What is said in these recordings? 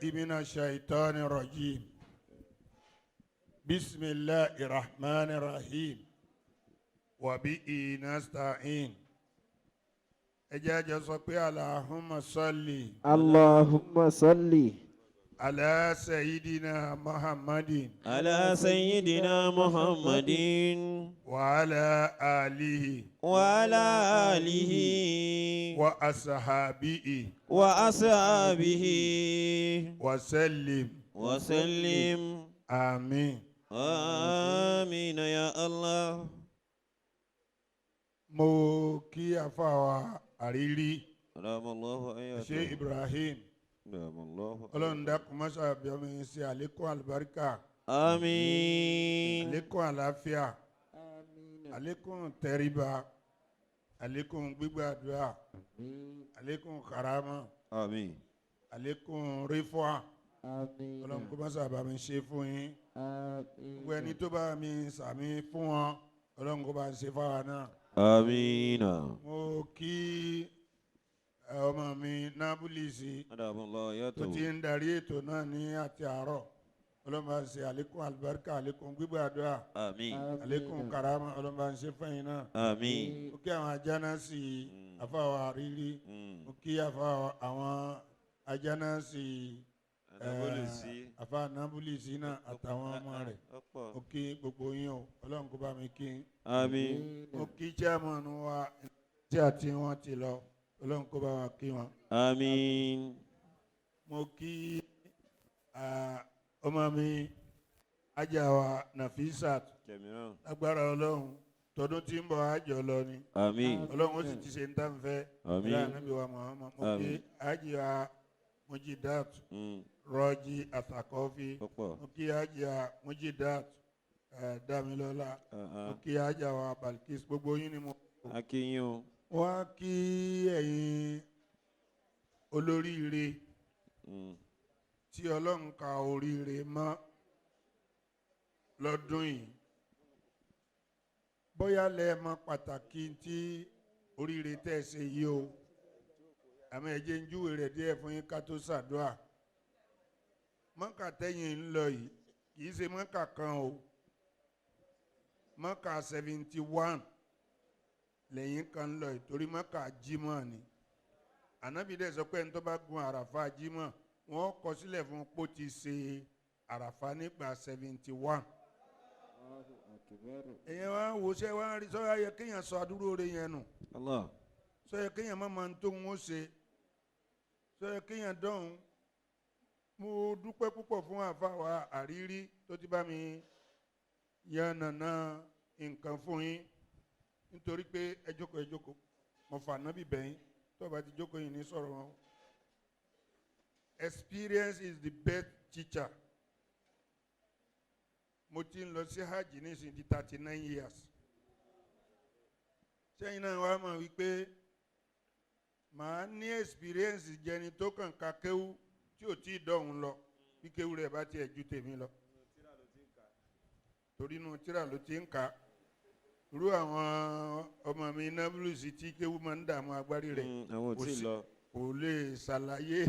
من الشيطان الرجيم. بسم الله الرحمن الرحيم وبه نستعين. Ẹ jẹ́ a jọ sọ pé اللهم صل اللهم صل على سيدنا محمد على سيدنا محمد وعلى آله وعلى آله وأصحابه وأصحابه وسلم. وسلم. آمين. آمين يا الله. Mo kí àfàwà àrírí رحم الله ṣe آياته. Ibrahim. رحم الله. Ọlọ́run dákun mọ́ṣá àbíọ́mí ṣe àlékún àlùbáríkà, آمين. àlékún àlàáfíà, àlékún tẹríba, àlékún gbígbàdúrà, àlékún karama, آمين. àlékún rífọ́à. آمين. Ọlọ́run kó mọ́ṣá bá mi ṣe fún yín. Gbogbo ẹni آمين. tó bá mi sàmì fún wọn, Ọlọ́run kó bá ń ṣe fáwa náà. آمين. Mo kí ọmọ mi Nábúlìsì رحم الله tó ti آياته. ń darí ètò náà ní àti àárọ̀. Ọlọ́run bá ń ṣe àlékún àlùbáríkà, àlékún gbígbàdúrà, آمين. àlékún karama. Ọlọ́run bá ń ṣe fún yín náà. آمين. Mo kí àwọn ajánásì afáwa àrírí. Mo kí afáwa àwọn ajánásì Nábúlìsì. Afá Nábúlìsì náà àtàwọn ọmọ rẹ̀. Ọ̀pọ̀. Mo kí gbogbo yín o. Ọlọ́run kó bá mi kí yín. آمين. Mo kí chairman wa tí àti wọn ti lọ. Ọlọ́run kó bá wa kí wọn. آمين. Mo kí ọmọ mi ajá wa Nafisat. Jẹ̀míràn. Agbára Ọlọ́run, tọdún tí ń bọ̀ àjọ lọ ni. آمين. Ọlọ́run ó sì ti ṣe ń tàn fẹ́. Àmín. Ọlọ́run Ànábì wa Muhammad. Mo kí Àmín. Ajá Mujidat Rọ́jí Àtàkọ́fí. Ọ̀pọ̀. Mo kí Ajá Mujidat Damilọ́lá. Mo kí ajá wa Balkis. Gbogbo yín ni mo. A kí yín o. Wọ́n á kí ẹ̀yin olóríire tí Ọlọ́run ka oríire mọ́ lọ́dún yìí. Bóyá lẹ mọ pàtàkì tí oríire tẹ́ ẹ ṣe yìí o, àmọ́ ẹ jẹ́ ń júwe rẹ̀ díẹ̀ fún yín ká tó ṣàdúrà. Mọ́kà tẹ́yìn ń lọ yìí kì í ṣe mọ́kà kan o. Mọ́kà 71 lẹ́yìn kan ń lọ yìí, torí mọ́kà jímọ̀ ni. Ànábì dẹ̀ sọ pé ẹni tó bá gun àràfà jímọ̀, wọ́n kọ sílẹ̀ fún pó ti ṣe àràfà nígbà 71. Èèyàn wá wò ṣe wá rí sọ́yà yẹ kéèyàn sọ àdúró rẹ̀ yẹn nù. Allah. Sọ́yà kéèyàn má máa ń tó ń ṣe, sọ́yà kéèyàn dọ̀hún. Mo dúpẹ́ púpọ̀ fún àfàwà àrírí tó ti bá mi yan nàna nǹkan fún yín, nítorí pé ẹ jókòó, ẹ jókòó. Mo fà nábì bẹ́yìn tó bá ti jókòó yìí ní sọ̀rọ̀ wọn. Experience is the best teacher. Mo ti ń lọ sí hajj nísìnyí di 39 years. Sẹ́yìn náà wàá mọ̀ wípé màá ní experience jẹni tó kàn ka kéwú tí ò tí ì dọ̀hún lọ, bí kéwú rẹ̀ bá tiẹ̀ ju tèmi lọ, torí inú tíra ló ti ń kà. Irú àwọn ọmọ mi nábùlùsì tí kéwú máa ń dààmú agbárí rẹ̀, Àwọn ò kò tí ì lọ. Kò lè ṣàlàyé.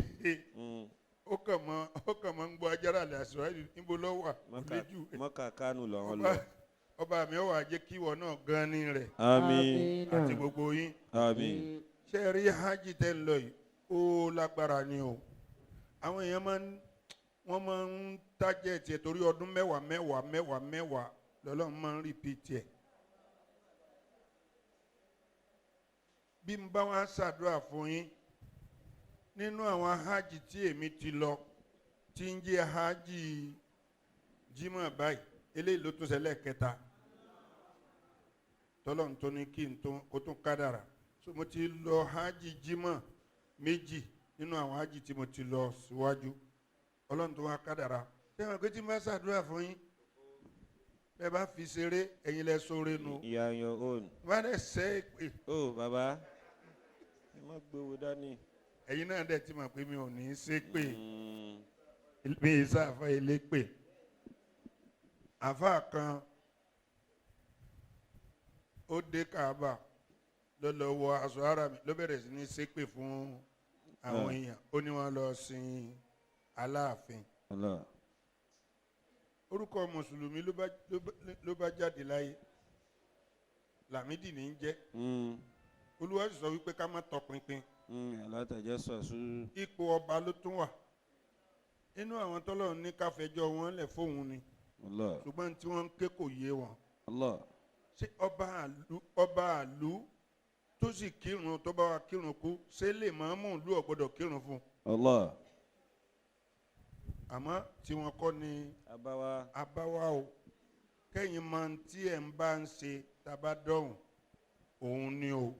Ó kàn mọ́ ń gbọ́ ajára àlẹ́ àṣìwájú níbo ló wà Mọ́kà lójú. Mọ́kà Kánò làwọn Ọba lọ. Ọba mi ó wà jẹ́ kí ìwọ náà gan ní rẹ̀ آمين. àti gbogbo yín. آمين. Ṣé ẹ rí hajj tẹ́ ń lọ yìí, ó lágbára ni o. Àwọn èèyàn máa ń wọ́n máa ń tájẹ̀ tiẹ̀ torí ọdún mẹ́wàá mẹ́wàá mẹ́wàá mẹ́wàá lọ́lọ́run máa ń repeat ẹ̀. Bí n bá wá ṣàdúrà fún yín nínú àwọn hajj tí èmi ti lọ tí ń jẹ́ hajj jímọ̀ báyìí, eléyìí ló tún ṣẹlẹ̀ kẹta tọ́lọ́run tó ní kí n tó kó tún kádàrà. So mo ti lọ hajj jímọ̀ méjì nínú àwọn hajj tí mo ti lọ síwájú. Ọlọ́run tó wá kádàrà, ṣé wọn pé tí n bá ṣàdúrà fún yín, bẹ́ẹ̀ bá fi ṣeré, ẹ̀yin lẹ sóore nu. You are on your own. Bá dẹ̀ ṣe é pé Oh, bàbá. Ẹ má gbéwò dání. Ẹ̀yin náà dẹ̀ ti mọ̀ pé mi ò ní í ṣe pé mi ì sáfà ilé pè. Àfáà kan ó dé Kaaba, ló lọ wọ aṣọ ara mi, ló bẹ̀rẹ̀ sí ní ṣépè fún àwọn èèyàn. Ó ní wọ́n lọ sin Aláàfin. Allah. Orúkọ mùsùlùmí ló bá jáde láyé, Lámídì ní í jẹ́. Olúwa sì sọ wípé ká má tọpinpin. Alátajassasu. Ipò ọba ló tún wà nínú àwọn tọ́lọ́run ní ká fẹjọ́ wọn lẹ̀ fóun ni. Allah. Ṣùgbọ́n tí wọ́n ń ké kò yé wọn. Allah. Ṣé ọba àlú tó sì kírun, tó bá wa kírun kú, ṣé lè mọ̀ọ́mù ìlú ò gbọ́dọ̀ kírun fún un? Allah. Àmọ́ tí wọ́n kọ́ ni Abawa. Abáwá o, kẹ́yìn máa ń tí ẹ̀ ń bá ń ṣe tàbá dọ̀hùn òun ni o.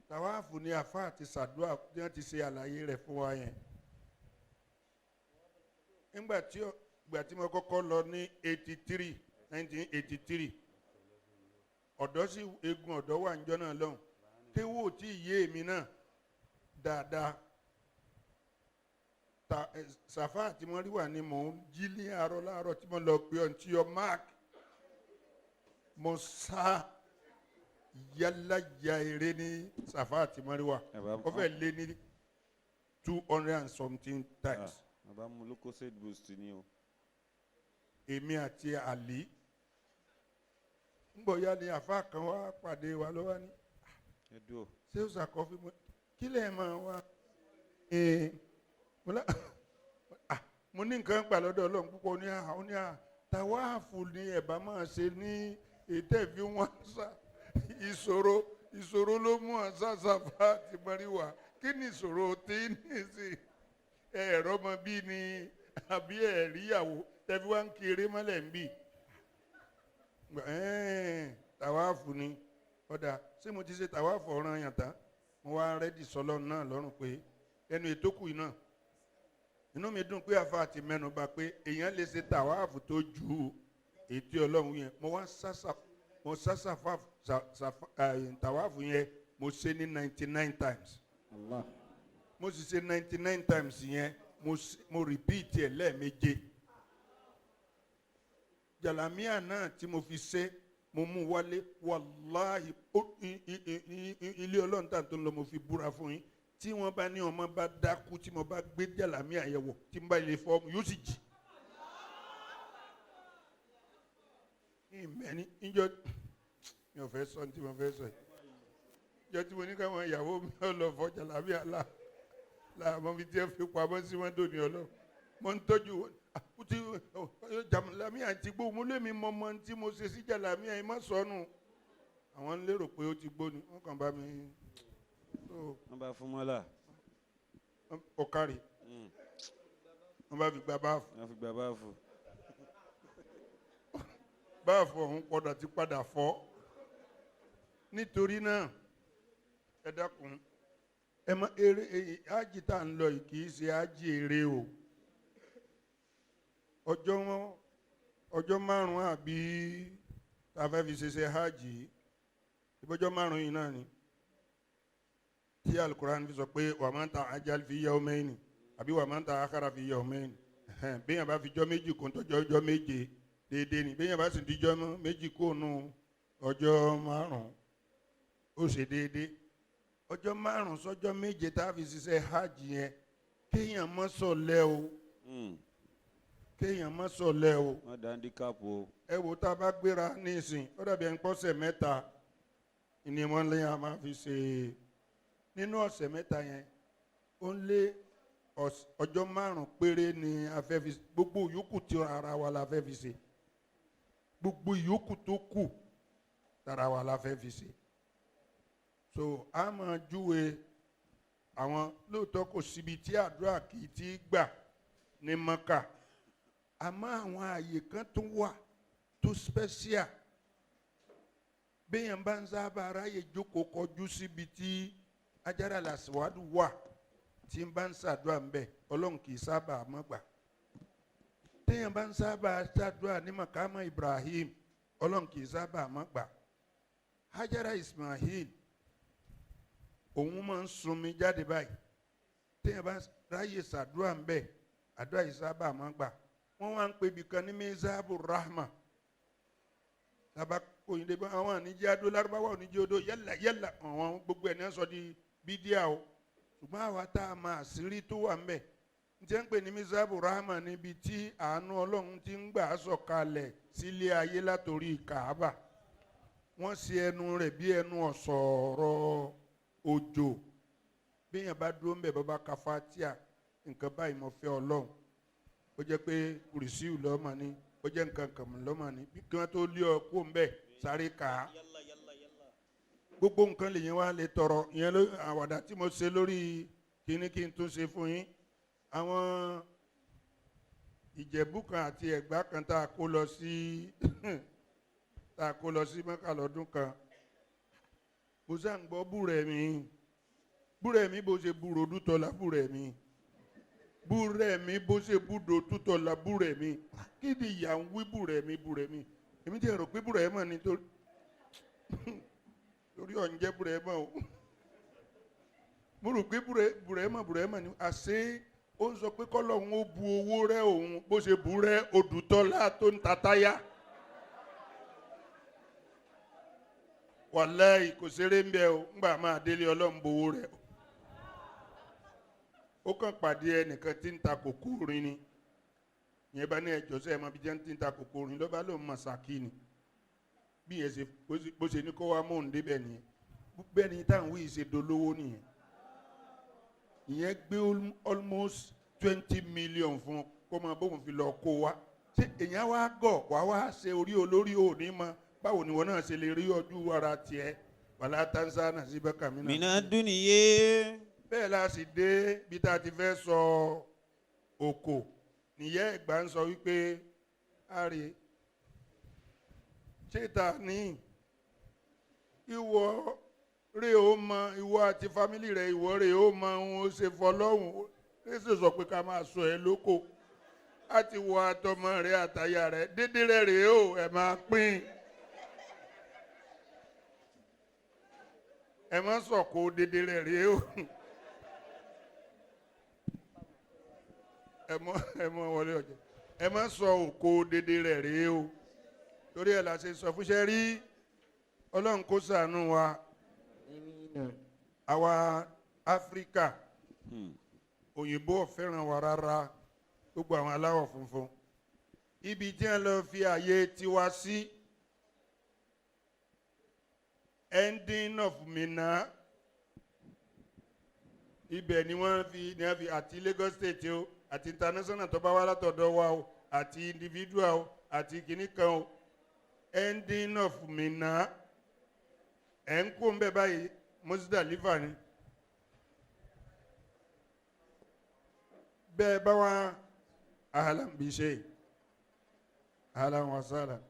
Tàwáàfù ni àfa àti sàdúrà tí wọ́n ti ṣe àlàyé rẹ̀ fún wa yẹn. Nígbà tí ìgbà tí mo kọ́kọ́ lọ ní 83, 1983, ọ̀dọ́ sí egun ọ̀dọ́ wà níjọ́ náà lọ́hùn, kéwò tí ì yé èmi náà dáadáa. Ta Sàfà àti Mọ́ríwà ni mò ń jí ní àárọ̀ láàárọ̀ tí mo lọ pé ọ̀n tí yọ mark, mo sá yálà ya eré ní Sàfà àti Mọ́ríwà. Ó fẹ́ lé ní 200 and something times. Bàbá mu Lucozade boost ni o. Èmi àti Àlí ń bọ̀ ya ni àfa kan wá pàdé wa ló wá ní. Ẹ dúró. Ṣé ó ṣàkọfí mo kí lè máa wá? Ee, mo lá, ah, mo ní nǹkan gbà lọ́dọ̀ Ọlọ́run púpọ̀ ní àhà, ó ní à tàwáàfù ni ẹ̀bá máa ṣe ní ètò ẹ̀fí wọn sá ìṣòro, ìṣòro ló mú ọ̀sán Sàfà àti Mọ́ríwà. Kí ni ìṣòro tí ní sí ẹ̀rọ ọmọ bí ni àbí ẹ̀ríyàwó tẹ̀fí wá ń kiri mọ́lẹ̀ ń bì? Tàwáàfù ni ọ̀dà. Ṣé mo ti ṣe tàwáàfù ọ̀ràn yàn tán? Mo wá ready sọlọ́ náà lọ́rùn pé ẹnu ètò kù yìí náà, inú mi dùn pé àfa àti mẹ́nu bà pé èèyàn lè ṣe tàwáàfù tó ju ètò Ọlọ́run yẹn. Mo wá sásà, mo sásà fà tàwáàfù yẹn, mo ṣe ní 99 times. Allah. Mo sì ṣe 99 times yẹn, mo repeat ẹ̀ lẹ́ẹ̀méje. Jàlámíà náà tí mo fi ṣe, mo mú wálé. Wàláhì, ilé Ọlọ́run tà tó ń lọ, mo fi búra fún yín, tí wọ́n bá ní ọmọ bá dákú, tí mo bá gbé jàlámíà yẹn wọ̀, tí mo bá lè fọ́, yóò sì jì. Ìmẹ́ni níjọ́ mi ò fẹ́ sọ ní tí mo fẹ́ sọ yìí, níjọ́ tí mo ní káwọn ìyàwó mi ò lọ fọ́ jàlámíà là làwọn fi tiẹ̀ fi pamọ́ sí wọn dòní ọlọ́, mo ń tọ́jú wọn tí jàlámíà ti gbó. Mo lémi mọ ọmọ tí mo ṣe sí jàlámíà yìí, má sọnù. Àwọn ń lérò pé ó ti gbó ni wọ́n kàn bá mi. Wọ́n bá fún mọ́là. Ọ̀kárì, wọ́n bá fi gba báàfù. Wọ́n fi gba báàfù. Báàfù ọ̀hún padà ti padà fọ́. Nítorí náà, ẹ dákun, ẹ má eré ájì tá à ń lọ yìí, kì í ṣe ájì eré o. Ọjọ́ wọn, ọjọ́ 5 àbí tá a fẹ́ fi ṣe hajj, ìbọ́jọ́ 5 yìí náà ni tí alukuran fi sọ pé wa man ta'ajjal fi yawmayni àbí wa man ta'akhkhara fi yawmayni. Bẹ́ẹ̀ bá fi jọ́ 2 kún tọ́jọ́ ọjọ́ 7 déédéé ni, bẹ́ẹ̀ bá sì di jọ́ 2 kó nu ọjọ́ 5, ó ṣe déédéé. Ọjọ́ 5 sọ́jọ́ 7 tá a fi ṣiṣẹ́ hajj yẹn, kéèyàn má ṣọ̀lẹ o, kéèyàn má ṣọ̀lẹ o. Wọ́n dá handicap o. Ẹ wo, tá a bá gbéra ní ìsìn, ó dàbí ẹni pọ́sẹ̀ 3 ni wọ́n lé a máa fi ṣe. Nínú ọ̀sẹ̀ 3 yẹn, ó ń lé ọjọ́ 5 péré ni a fẹ́ fi gbogbo ìyókù tí ara wa la fẹ́ fi ṣe, gbogbo ìyókù tó kù tara wa la fẹ́ fi ṣe. So a máa júwe àwọn lóòótọ́, kò síbi tí àdúrà kì í ti gbà ní Mọ́kà, àmọ́ àwọn ààyè kan tó wà tó special. Béèyàn bá ń sábà ráyè jókòó kọjú síbi tí Ajára Làṣíwádùú wà, tí ń bá ń ṣàdúrà ń bẹ̀, Ọlọ́run kì í sábà mọ́ gbà. Téèyàn bá ń sábà ṣàdúrà ní Makama Ibrahim, Ọlọ́run kì í sábà mọ́ gbà. Hajara Ismail, òun máa ń sunmi jáde báyìí. Téèyàn bá ráyè ṣàdúrà ń bẹ̀, àdúrà yìí sábà mọ́ gbà. Wọ́n wá ń pè ibì kan ní Mizabu Rahma. Tàbá òyìnbó bá àwọn àníjẹ́ adó lárúbáwá oníjẹ́ odó yálà yálà, àwọn gbogbo ẹ̀ ní wọ́n sọ di bídíà o. Ṣùgbọ́n àwa tá a máa àṣírí tó wà ń bẹ̀, N tẹ́ ń pè ní Mizabu Rahma níbi tí àánú Ọlọ́run ti ń gbà sọ̀kalẹ̀ sílé ayé látòrí Kàábà. Wọ́n ṣe ẹnu rẹ̀ bí ẹnu ọ̀sọ̀ọ̀rọ̀ òjò. Bíyàn bá dúró ń bẹ̀ bọ́ bá ka Fátíà, nǹkan báyìí mo fẹ́ Ọlọ́run. Ó jẹ́ pé kùrìsíù lọ́mọ ni, ó jẹ́ nǹkan kan lọ́mọ ni. Kí wọ́n tó lé ọ kó ń bẹ̀ sáré kà á. Gbogbo nǹkan lèyẹn wá lè tọrọ. Ìyẹn ló àwàdà tí mo ṣe lórí kíní kí n tún ṣe fún yín. Àwọn Ìjẹ̀bú kan àti Ẹ̀gbá kan tá a kó lọ sí tá a kó lọ sí Mẹ́kà lọ́dún kan. Mo sá ń gbọ́ búrẹ̀ mi. Búrẹ̀ mi bó ṣe búrò dútọ̀ la búrẹ̀ mi. Búrẹ̀ mi bó ṣe búdò tútọ̀ la búrẹ̀ mi. Kí ni ìyá ń wí búrẹ̀ mi búrẹ̀ mi? Èmi ti rò pé búrẹ̀ mọ̀ ni torí torí ọ̀ ń jẹ́ búrẹ̀ mọ̀ o. Mo rò pé búrẹ̀ mọ̀ búrẹ̀ mọ̀ ni àṣé ó ń sọ pé kọ́lọ́hún ó bu owó rẹ̀ òun bó ṣe bú rẹ̀ Odùtọ́lá tó ń ta táyà. Wàláì kò ṣeré ń bẹ o, ńgbà máa délé Ọlọ́run bowó rẹ̀ o. Ó kàn pàdé ẹnìkan tí ń ta kòkó rin ni. Ìyẹn bá ní ẹjọ́ sẹ́ ẹ mọ bí jẹ́ tí ń ta kòkó rin lọ́ba ló ń mọ Ṣakí ni. Bí ìyẹn ṣe bó ṣe ní kó wá mò ń débẹ̀ nìyẹn. Bẹ́ẹ̀ ni táwọn wíì ṣe dolówó nìyẹn. Ìyẹn gbé almost 20 million fún kó máa bóun fi lọ kó wa. Ṣé èèyàn wá gọ̀ wá wá ṣe orí olórí òní mọ? Báwo ni wọn náà ṣe lè rí ọdún ara tiẹ̀? Wàlá tansa náà sí bẹ́ẹ̀ kàmí náà. Mina duniye. Bẹ́ẹ̀ la sì dé bí tá a ti fẹ́ sọ òkò. Nìyẹn Ẹ̀gbá ń sọ wípé àrè ṣé ta ní ìwọ rè ó mọ ìwọ àti fámìlì rẹ ìwọ rè ó mọ ohun ó ṣe fọlọ́hún. Ṣé sọ pé ká máa sọ ẹ lóko? Àti wọ àtọmọ rẹ àtàyà rẹ dédé rẹ rèé o ẹ máa pín. Ẹ má sọ̀kò dédé rẹ̀ rèé o. Ẹ mọ wọlé ọjà. Ẹ má sọ òkò dédé rẹ̀ rèé o. Torí ẹ̀ la ṣe sọ fúnṣẹ́ rí Ọlọ́run kó ṣàánú wa. Àwa Áfíríkà òyìnbó ò fẹ́ràn wa rárá gbogbo àwọn aláwọ̀ funfun. Ibi tí wọ́n lọ fi àyè tiwa sí ending of Minna ibẹ̀ ni wọ́n fi ní wọ́n fi àti Lagos State o àti international tó bá wá látọ̀dọ̀ wa o àti individual o àti kìíní kan o ending of Minna ẹ̀ ń kó ń bẹ̀ báyìí Muzdalifa ni. Bẹ́ẹ̀ bá wá ahlan bi shay ahlan wa sahlan.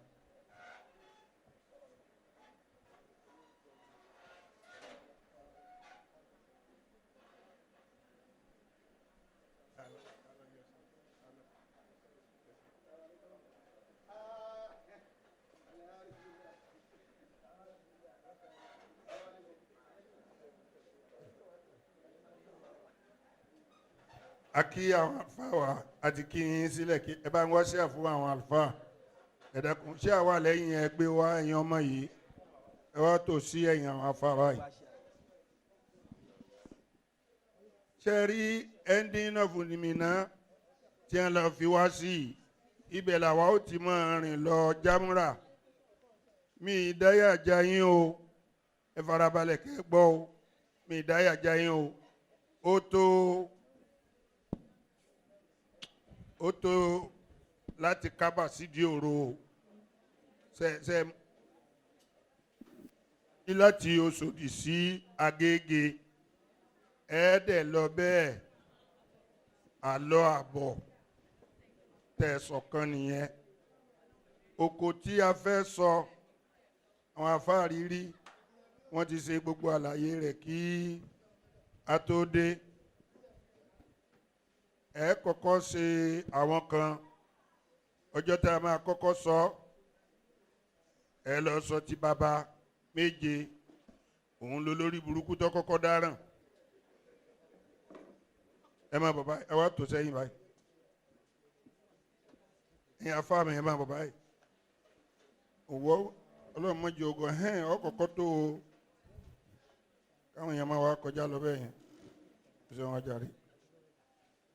A kí àwọn àlùfáà wa àti kí yín sílẹ̀ kí ẹ bá ń wá ṣíà fún àwọn àlùfáà. Ẹ dákun ṣé àwa lẹ́yìn ẹ gbé wá ẹ̀yin ọmọ yìí ẹ wá tò sí ẹ̀yìn àwọn àlùfáà wa yìí. Ṣé rí ending of Minna tí wọ́n lọ fi wá sí i ibẹ̀ làwa ó ti máa rìn lọ Jámúrà. Mi ìdáyà já yín o, ẹ farabalẹ̀ kẹ́ gbọ́ o, mi ìdáyà já yín o. Ó tó láti Kábà sídìí òro o ṣe ṣe ní láti Òṣòdì sí Agége ẹ̀ẹ́dẹ̀ lọ bẹ́ẹ̀ àlọ́ àbọ̀ tẹ̀sán kan nìyẹn. Oko tí a fẹ́ sọ àwọn afáàrí rí wọ́n ti ṣe gbogbo àlàyé rẹ̀ kí a tó dé. Ẹ kọ́kọ́ ṣe àwọn kan ọjọ́ tá a máa kọ́kọ́ sọ ẹ lọ sọ ti bàbá méje òun ló lórí burúkú tó kọ́kọ́ dáràn. Ẹ máa bọ̀ báyìí, ẹ wá tò sẹ́yìn báyìí. Ẹ̀yin afá mi ẹ máa bọ̀ báyìí. Òwò Ọlọ́run mọ́jọ ogun ẹ̀hẹ́n ọkọ̀ọ̀kọ́ tó o káwọn èèyàn máa wá kọjá lọ bẹ́ẹ̀ yẹn. Ṣé wọn jàre?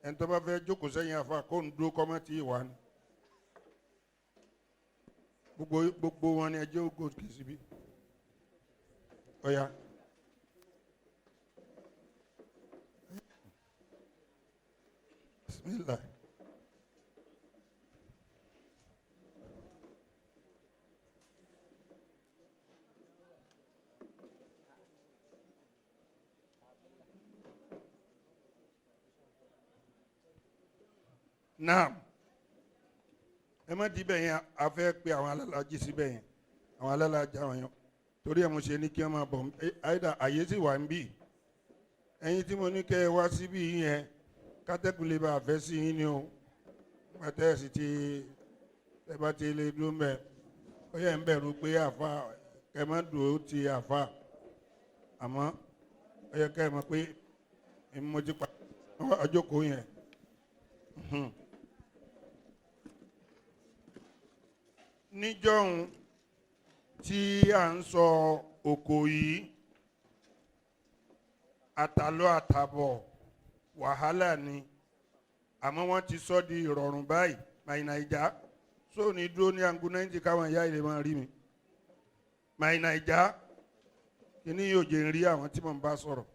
Ẹni tó bá fẹ́ jókòó sẹ́yìn àfa kó ń dúró kọ́mọ́ tí ì wá ni. Gbogbo wọn ni ẹjẹ́ ó gòkè síbí. Ọ̀ya. Bismillah. Naam, ẹ má di bẹ́ẹ̀ yẹn, a fẹ́ pe àwọn alálàájì síbẹ̀ yẹn, àwọn alálàájì àwọn yẹn, torí ẹ̀ mo ṣe ní kí wọ́n máa bọ̀. Àyídà àyè sì wà ń bì. Ẹ̀yin tí mo ní kẹ́ ẹ wá síbí yẹn, kátẹ́kùn lè bá a fẹ́ sí yín ni o. Pàtẹ́ sì ti ẹ bá ti lè dúró mẹ́, ó yẹ ń bẹ̀rù pé àfa kẹ́ má dùn ó ti àfa, àmọ́ ó yẹ kẹ́ ẹ mọ̀ pé mo ti pa ọjọ́ kò yẹn. Níjọ́hun tí à ń sọ oko yìí, àtàlọ́ àtàbọ̀ wàhálà ni, àmọ́ wọ́n ti sọ di ìrọ̀rùn báyìí. Màì Nàìjà sóòní dúró ní angu 90 káwọn ìyá ilé máa rí mi. Màì Nàìjà kíní yóò jẹ́ ń rí àwọn tí mò ń bá sọ̀rọ̀.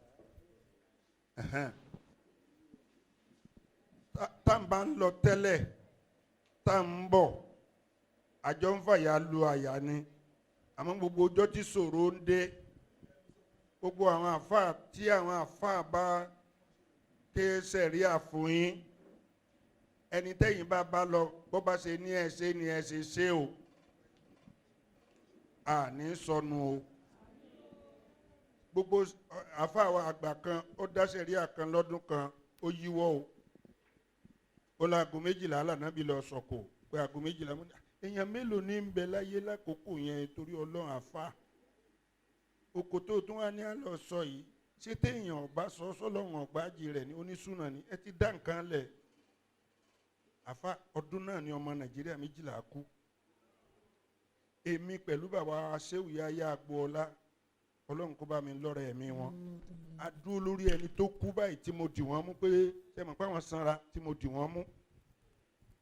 Tá n bá ń lọ tẹ́lẹ̀, tá n bọ̀, àjọ ń fàyà lu àyà ni. Àmọ́ gbogbo ọjọ́ tí ṣòro ń dé, gbogbo àwọn àfáà tí àwọn àfáà bá ké sẹ̀ríà fún yín, ẹni tẹ́yìn bá bá lọ, bó bá ṣe ní ẹ ṣe ni ẹ ṣe ṣe o, àní sọnù o. Gbogbo àfáà wa àgbà kan ó dá sẹ̀ríà kan lọ́dún kan, ó yíwọ́ o. Ó lọ aago 12 lànàbí lọ sọ̀kò pé aago 12 mú ní. Èèyàn mélòó ní ń bẹ láyé lákòókò yẹn torí Ọlọ́run àfa oko tó tún wá ní àlọ́ sọ yìí, ṣé téèyàn ọba sọ sọlọ́run ọ̀gbájì rẹ̀ ní onísùnà ni ẹ ti dá nǹkan lẹ̀. Àfa ọdún náà ni ọmọ Nàìjíríà 12 kú. Èmi pẹ̀lú bàbá Ṣéwù Yáyá Agboola, Ọlọ́run kó bá mi lọ́rẹ̀ ẹ̀mí wọn, a dúró lórí ẹni tó kú báyìí tí mo dì wọ́n mú pé ṣé mo pa àwọn sanra tí mo dì wọ́n mú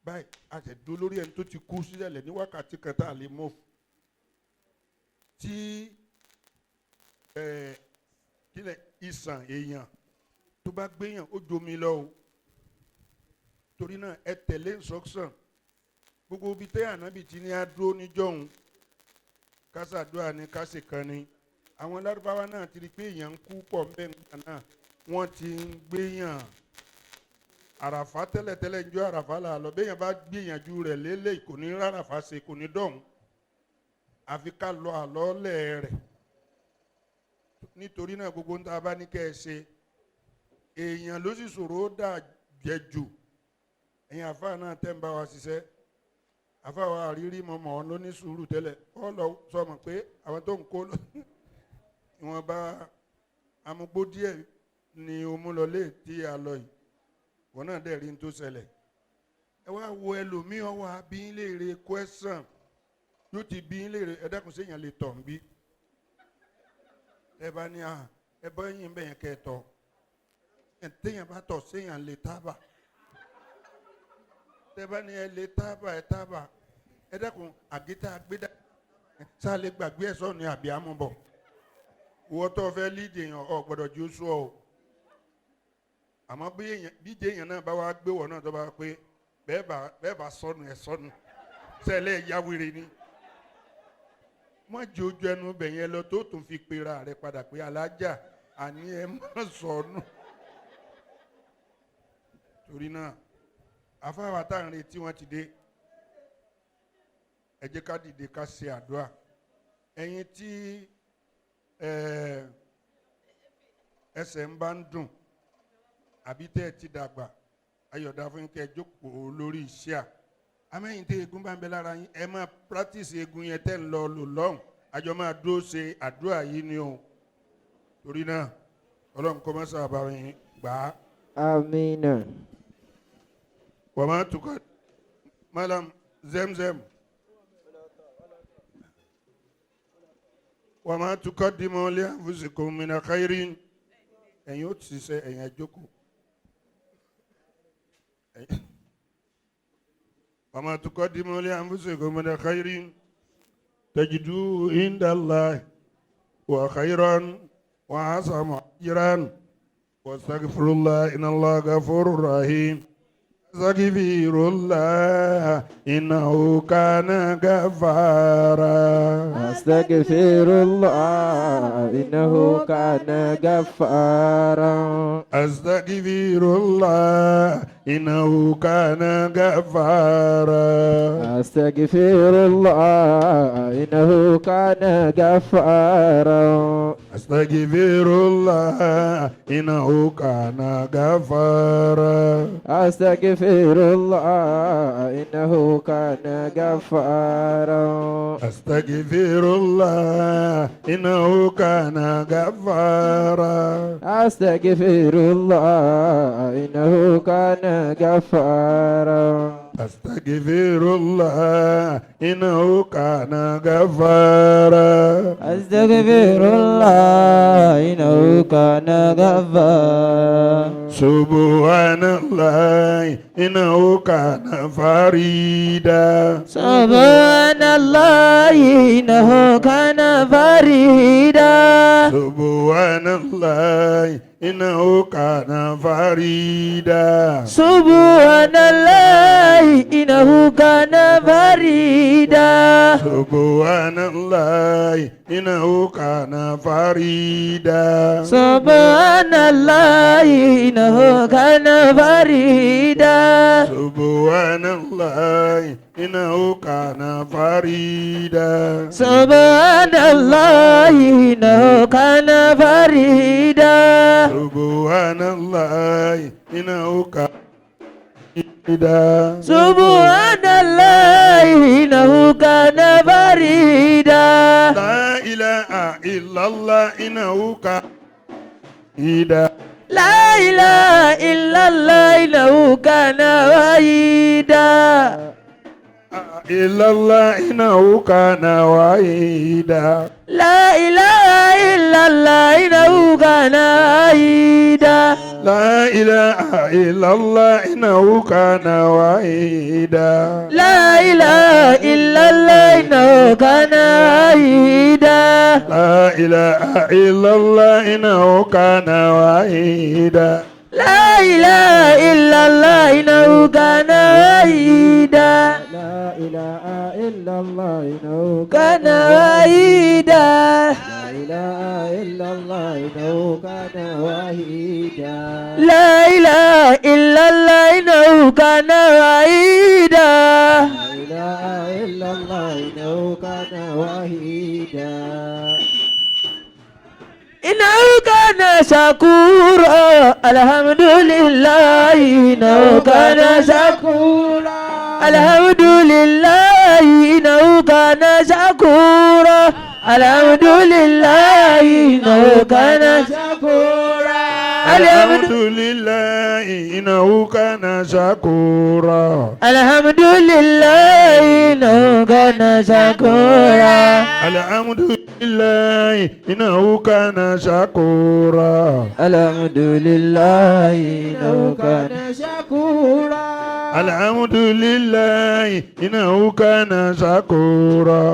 báyìí, a sì dúró lórí ẹni tó ti kú sílẹ̀ ní wákàtí kan tá a lè mọ̀ tí kílẹ̀ ìsàn èèyàn tó bá gbéyàn ó jomi lọ o. Torí náà ẹ tẹ̀lé instruction gbogbo ibi tẹ́ ànábì tí ní a dúró níjọ́hun, kásàdúrà ni kásìkan ni. Àwọn lárúbáwá náà ti rí i pé èèyàn ń kú pọ̀ ńbẹ́ ńgbà náà, wọ́n ti ń gbéyàn àràfá tẹ́lẹ̀tẹ́lẹ̀ ń jọ àràfá là lọ. Béèyàn bá gbìyànjú rẹ̀ lélẹ̀ kò ní ráràfá ṣe, kò ní dọ̀hún, àfi ká lọ àlọ́lẹ̀ rẹ̀. Nítorí náà gbogbo ń tá a bá ní kẹ́ ẹ ṣe, èèyàn ló sì ṣòro ó dà jẹ jù. Ẹ̀yin àfáà náà tẹ́ ń bá wa ṣiṣẹ́, àfáà wa àrírí mọ̀mọ́ ló ní sùúrù tẹ́lẹ̀, ó lọ sọmọ pé àwọn tó ń kó lọ ìwọ̀nba amúgbó díẹ̀ ni o mú lọ lé tí a lọ yìí, wọn náà dẹ̀ rí n tó ṣẹlẹ̀. Ẹ wá wo ẹlòmíràn wá bí ń léèrè question, yóò ti bí ń léèrè, ẹ dákun séèyàn lè tọ̀ ń bí? Ẹ bá ní à ẹ bọ́ ẹ̀yìn bẹ́yẹn kẹ́ ẹ tọ̀, ẹ téèyàn bá tọ̀ séèyàn lè tábà? Tẹ bá ní ẹ lè tábà, ẹ tábà. Ẹ dákun àgétà gbédà sáà lè gbàgbé ẹ̀ sọ̀ni àbí àmúbọ̀? Ìwọ tó fẹ́ lídìí èèyàn ò gbọ́dọ̀ ju sú ọ o. Àmọ́ bí èèyàn náà bá wá gbé wọ̀ náà tó bá pé bẹ́ẹ̀ bá sọnù ẹ̀ sọnù sẹ́lẹ̀ ya wèrè ni. Má jẹ́ ojú ẹnu bẹ̀ yẹn lọ tó tún fi pera rẹ̀ padà pé alájà àní ẹ má sọnù. Torí náà afáwa tá à ń retí wọn ti dé, ẹ jẹ́ ká dìde ká ṣe àdúrà. Ẹ̀yin tí ẹsẹ̀ ń bá ń dùn àbí tẹ́ ẹ ti dàgbà, ayọ̀dá fún kẹ́ ẹ jókòó lórí iṣẹ́ à. Amẹ́yìn tí egun bá ń bẹ lára yín, ẹ máa practice egun yẹn tẹ́ ń lọ lò lọ́hùn. Àjọ máa dúró ṣe àdúrà yìí ni o. Torí náà Ọlọ́run kó má sábà yín gbà á. Amina. Wọ́n máa tukọ̀ Malam Zemzem. Wọ́n máa tukọ̀ dimọ̀ lé anfusikum mina khairin. Ẹ̀yin ó ti ṣe ẹ̀yin ẹ jókòó. وما تقدموا لأنفسكم من خير تجدوه عند الله وخيرا وأعظم أجرا واستغفر الله إن الله غفور رحيم. استغفر الله إنه كان غفارا. أستغفر الله إنه كان غفارا. أستغفر الله إنه كان غفارا. أستغفر الله إنه كان غفارا. أستغفر الله إنه كان غفارا. أستغفر الله إنه كان غفارا. أستغفر الله إنه كان غفارا. أستغفر الله إنه كان غفارا. أستغفر الله إنه كان غفارا. أستغفر الله إنه كان غفارا. سبحان الله إنه كان فريدا. سبحان الله إنه كان فريدا. سبحان الله إنه كان فريدا. سبحان الله إنه كان فريدا. سبحان الله إنه كان فريدا. سبحان الله إنه كان فريدا. سبحان الله إنه كان فريدا. سبحان الله إنه كان فريدا. سبحان الله إنه كان فريدا. سبحان الله إنه كان فريدا. لا إله إلا الله إنه كان فريدا. لا إله إلا الله إنه كان وحيدا. إلا الله إنه كان وحيدا. لا إله إلا الله إنه كان وحيدا. لا إله إلا الله إنه كان وحيدا. لا إله إلا الله إنه كان وحيدا. لا إله إلا الله إنه كان وحيدا. لا إله إلا الله إنه كان وحيدا. لا إله إلا الله إنه كان وحيدا. لا إله إلا الله إنه كان وحيدا. لا إله إلا الله إنه كان وحيدا. لا إله إلا الله إنه كان وحيدا. إنه كان شكورا. الحمد لله إنه كان شكورا. الحمد لله إنه كان شكورا. الحمد لله إنه كان شكورا. الحمد لله إنه كان شكورا. الحمد لله إنه كان شكورا. الحمد لله إنه كان شكورا. الحمد لله إنه كان شكورا. الحمد لله إنه كان شكورا.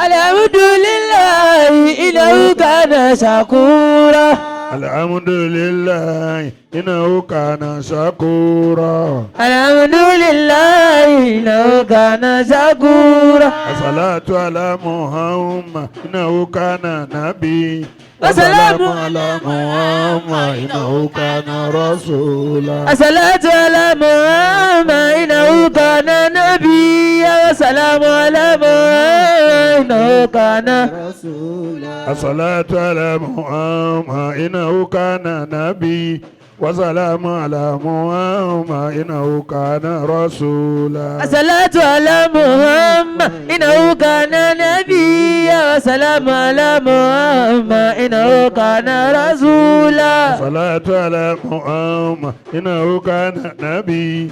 الحمد لله إنه كان شكورا. الحمد لله إنه كان شكورا. الحمد لله إنه كان شكورا. الصلاة على محمد إنه كان نبي. وسلام على محمد إنه كان رسولا. الصلاة على محمد إنه كان نبيا. وسلام على محمد إنه كان رسولا. الصلاة على محمد إنه كان نبي. وسلام على محمد إنه كان رسولا. الصلاة على محمد إنه كان نبيا. وسلام على محمد إنه كان رسولا. الصلاة على محمد إنه كان نبي.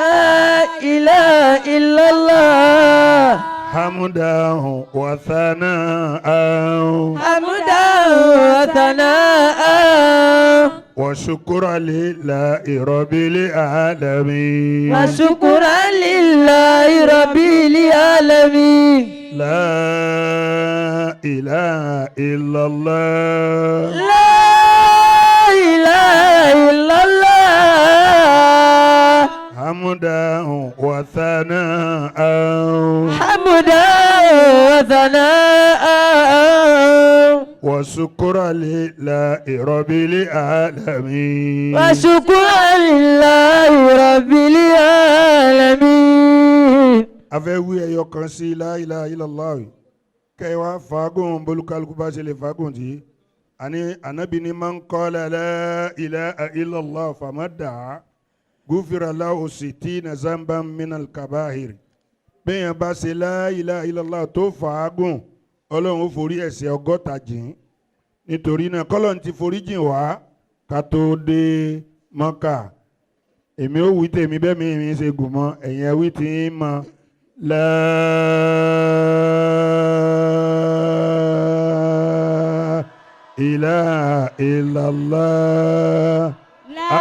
إله إلا الله حمدا وثناء حمدا وثناء وشكرا لله رب العالمين وشكرا لله رب العالمين لا إله إلا الله لا إله إلا الله حمدا وثناء حمدا وثناء وشكرا لله رب العالمين وشكرا لله رب العالمين. A fẹ́ wí ẹyọ kan sí la ilaha illallah kẹ́ ẹ wá fagùn bolúkálukú bá ṣe lè fagùn tí àní ànábì ní man qala la ilaha illallah famada gufira lahu sittina zamban minal kabahir. Bẹ́ẹ̀ bá ṣe la ilaha illallah tó fagùn ọlọ́run ó forí ẹ̀ṣẹ̀ 60 jìn. Nítorí náà kọ́lọ́n ti forí jìn wá ká tó dé Mọ́kà. Èmi ó wí tèmi bẹ́ẹ̀ mi ṣe gùn mọ́ ẹ̀yin ẹ wí tí ń mọ́. La ilaha illallah. La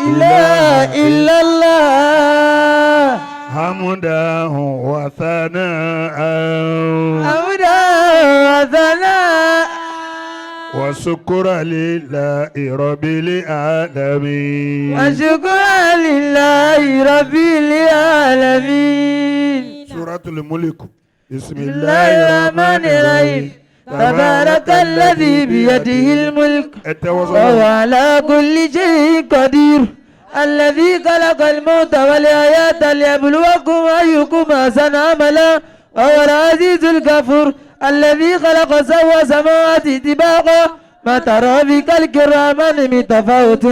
ilaha illallah. حمدا وثناء حمدا وثناء وشكرا لله رب العالمين وشكرا لله رب العالمين. سورة الملك. بسم الله الرحمن الرحيم. تبارك الذي بيده الملك وهو على كل شيء قدير الذي خلق الموت والحياة ليبلوكم أيكم أحسن عملا وهو العزيز الغفور الذي خلق سبع سماوات طباقا ما ترى في خلق الرحمن من تفاوت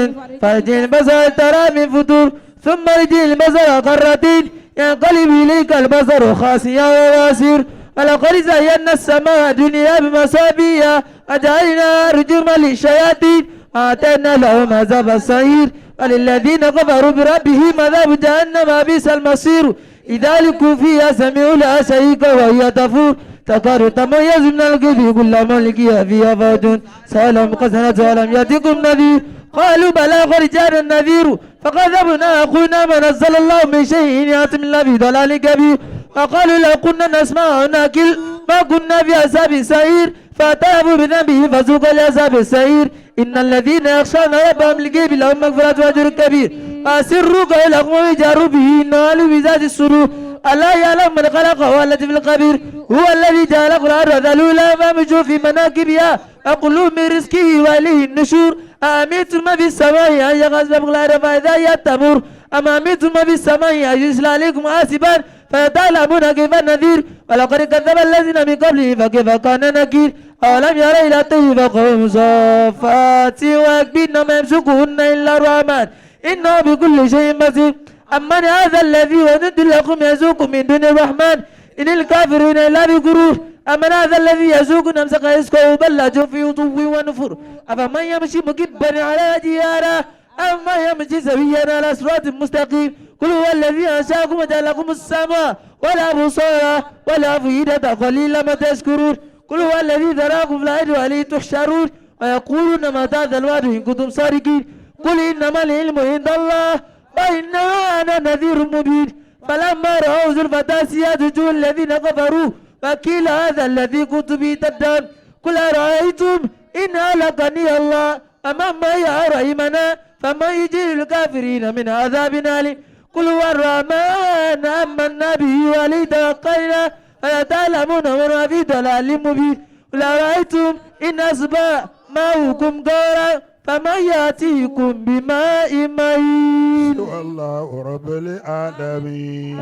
فارجع البصر ترى من فطور ثم ارجع البصر كرتين ينقلب إليك البصر خاسئا وبصير ولقد زينا السماء الدنيا بمصابيح وجعلنا رجوما للشياطين وأعتدنا لهم عذاب السعير وللذين كفروا بربهم عذاب جهنم بئس المصير إذا ألقوا فيها سمعوا لها شهيقا وهي تفور تكاد تميز من الغيظ كلما ألقي فيها فوج سألهم خزنتها ألم يأتكم نذير قالوا بلى قد جاءنا النذير فكذبنا وقلنا ما نزل الله من شيء إن أنتم إلا في ضلال كبير وقالوا لو كنا نسمع أو نعقل ما كنا في أصحاب السعير فاعترفوا بذنبهم فذوقوا لعذاب السعير إن الذين يخشون ربهم بالغيب لهم مغفرة وأجر كبير وأسروا قولكم وجهروا به إنه عليم بذات الصدور ألا يعلم من خلق وهو اللطيف الخبير هو الذي جعل الأرض ذلولا فامشوا في مناكبها وكلوا من رزقه وإليه النشور أأمنتم من في السماء أن يخسف بكم الأرض فإذا هي تمور أم أمنتم من في السماء أن يرسل عليكم حاصبا فيتعلمون كيف النذير ولقد كذب الذين من قبلهم فكيف كان نكير أولم يروا إلى الطير فوقهم صافات ويكبرن ما يمسكهن إلا الرحمن إنه بكل شيء بصير أمن هذا الذي هو جند لكم يرزقكم من دون الرحمن إن الكافرون إلا في غرور أمن هذا الذي يرزقكم أمسك رزقه بل لجوا في عتو ونفور أفمن يمشي مكبا على وجهه أمن يمشي سويا على صراط مستقيم قل هو الذي أنشأكم وجعل لكم السمع والأبصار والأفئدة قليلا ما تشكرون قل هو الذي ذراكم في الأرض وإليه تحشرون ويقولون متى هذا الوعد إن كنتم صادقين قل إنما العلم عند الله وإنما أنا نذير مبين فلما رأوا زلفة سيئت وجوه الذين كفروا وقيل هذا الذي كنتم به تدعون قل أرأيتم إن أهلكني الله أمن معي رحمنا فمن يجير الكافرين من عذاب أليم قل هو الرحمن آمنا به وعليه توكلنا فلتعلمون من هو في ضلال مبين قل أرأيتم إن أصبح ماؤكم غورا فمن يأتيكم بماء معين والله رب العالمين.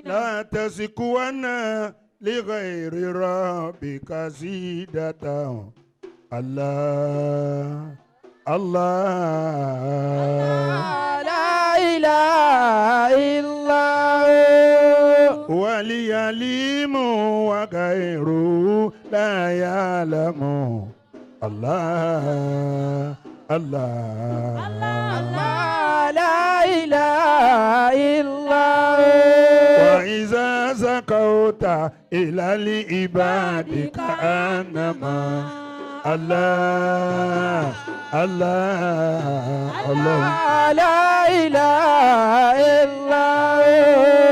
لا تسكون لغير ربك زيدة الله الله لا إله إلا هو. وليليم وغيره لا يعلم الله الله الله لا إله إلا هو. وإذا سقوت إلى العباد كأنما الله الله الله لا إله إلا هو.